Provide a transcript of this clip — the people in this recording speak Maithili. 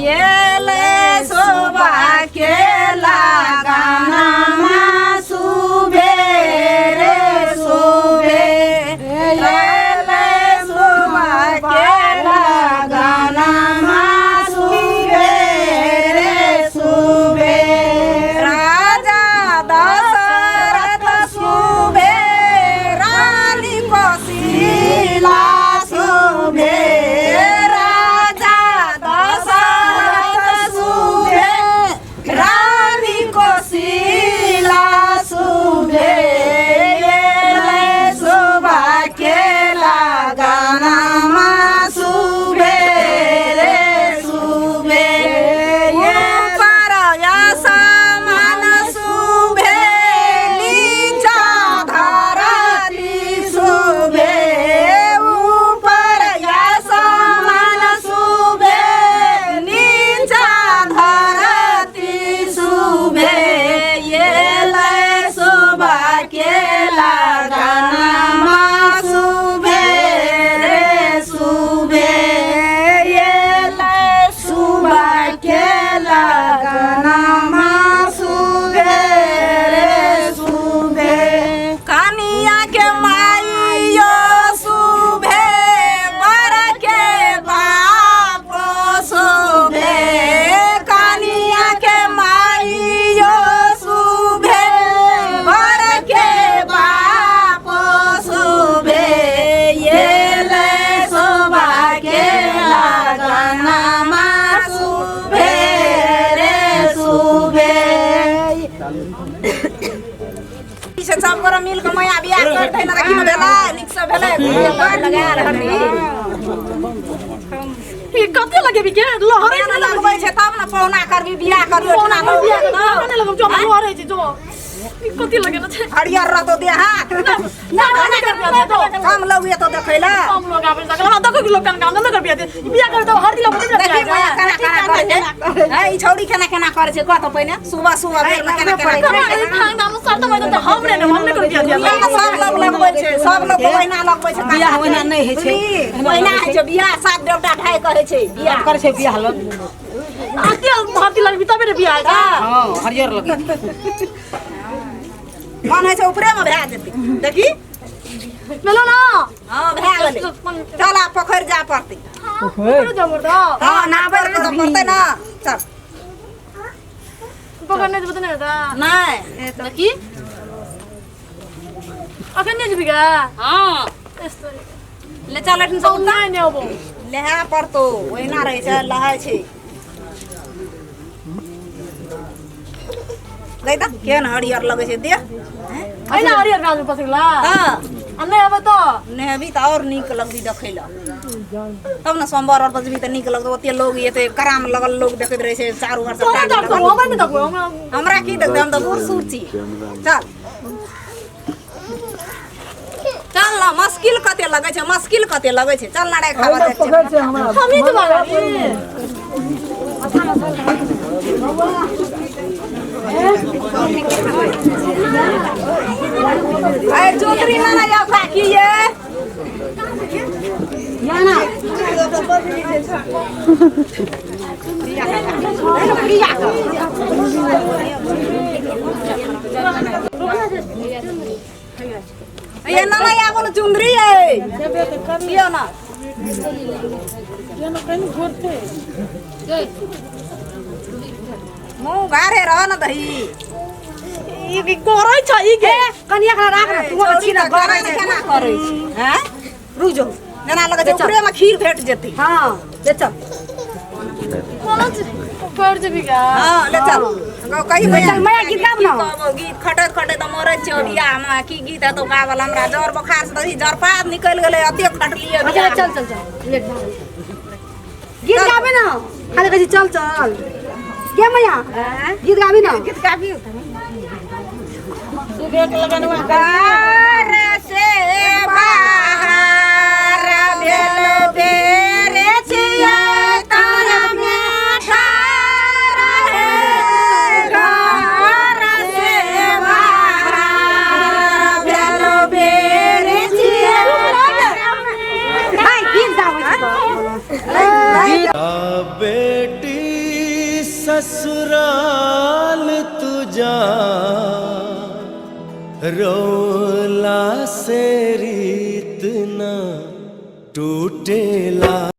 ये ले शोभा के लगाना सुबे रे सुबे, ये ले शोभा के लगाना सुबे रे सुबे, राजा दशरथ सुबे, रानी कोशिला सुबे, राजा दशरथ सुबे, रानी कोशिला सुबे, ये शोभा के लगाना सुबे रे सुबे, ऊपर आसमान सुबे, नीचा धरती सुबे, ऊपर आसमान सुबे, नीचा धरती सुबे, ये ले शोभा के लगाना सुबे रे सुबे, ये ले शोभा के लगाना सुबे रे सुबे, कनिया के माइयो सुबे, बर के बाप सुबे, कनिया के माइयो सुबे, बर के बाप सुबे, ये ले शोभा के लगाना सुबे रे सुबे। से सब गोरा मिल के मैया बियाह करतै न देखी भेलै, नीक से भेलै, लगायल हरदी। ई कते लगेबी के लहरै छै, लगबै छै तब ने पहुना करबी, बियाह करबी, ओठना बियाह करबी, नहि लगब जो लहरै छै, जो ई कते लगेने छै, हरियर रहतो देह हाथ ना ना कर, कम लोग एतो देखै ला, कम लोग आबै सकल। हां देखो कि लोग कन काम न कर बियाह, बियाह कर त हरदी लगबै ने। देखी मैया केना केना करै छै, है ई छौड़ी केना केना करै छै, कह त पहिने सुबह सुबह बेर में केना केना करै छै। खाना में सर त त हमरे ने हमने कर बियाह दिया, सब लोग लगबै छै, सब लोग ओहिना लगबै छै, बियाह ओहिना नहि होइ छै, ओहिना होइ छै बियाह, सात देवता ढाई कहै छै बियाह करै छै बियाह लोग, आते हरदी लगबी तबे ने बियाह हेतै। हां हरियर लगै मन होइ छै ऊपरे में भए जेतै, देखी भेलो ना? हां भए गेलै, चल आब पोखरि जा पड़तै, पोखरि जा पड़तै, हां नाबै लए तऽ पड़तै ना, चल पोखरि नहि जेबै तऽ नहि हेतै? नहि देखी अखन नहि जेबी गे? हां ले चल एठन से। नहि नहि अबो, लेहा पड़तौ, ओहिना रहै छै, लहै छै। गई तऽ केहन हरियर लगै छै देह, एहिना हरियर गाछ पसरला। हँ आ नहि अबै तऽ नहेबी तऽ आओर नीक लगबी देखै लए, तब ने सोमवार आओर बजबी तऽ नीक लगतौ, ओते लोग एते कराम लगल लोग देखैत रहै छै चारू भर से। हमरा नहि देखबै, हमरा की देखतै, हम तऽ बूढ़ सूढ़ छी। चल चल ना, मुश्किल कते लगै छै, मुश्किल कते लगै छै, चल ना रे खाबा जाइ छै। हमही तऽ अरे चौधरी ना ना जाओ काकी, ये ना प्रिया ये ना ना आबो न, चुंदरी है लियो ना, मुँह गारे रह न दही। ई करै छ ई के कनिया के राख न, तू छी न गरै छै, केना करै छै हैं, रुक जो, जेना लगै छै उपरे में खीर भेट जेतै। हां ले चल, कोना कर जेबी गा? हां ले चल, कही भैया मैया गीत गाब न। गीत खटैत खटैत मरै छियै बियाह में, की गीत हेतौ गावल, हमरा जर बोखार से दही जरपात निकलि गेलै, एते खटलियै। अच्छा चल चल चल, ले गीत गाबे न, खाली कहै चल चल के मैया गीत गाबी न, गीत गाबी। सुबह के लगनवा घर से बाहर भेल बेरे छियै तर में ठार हे, घर से बाहर भेल बेरे छियै। भाइ गीत गाबै छै। बेर ससुराल तू जा, रोला से रीत ना टूटेला।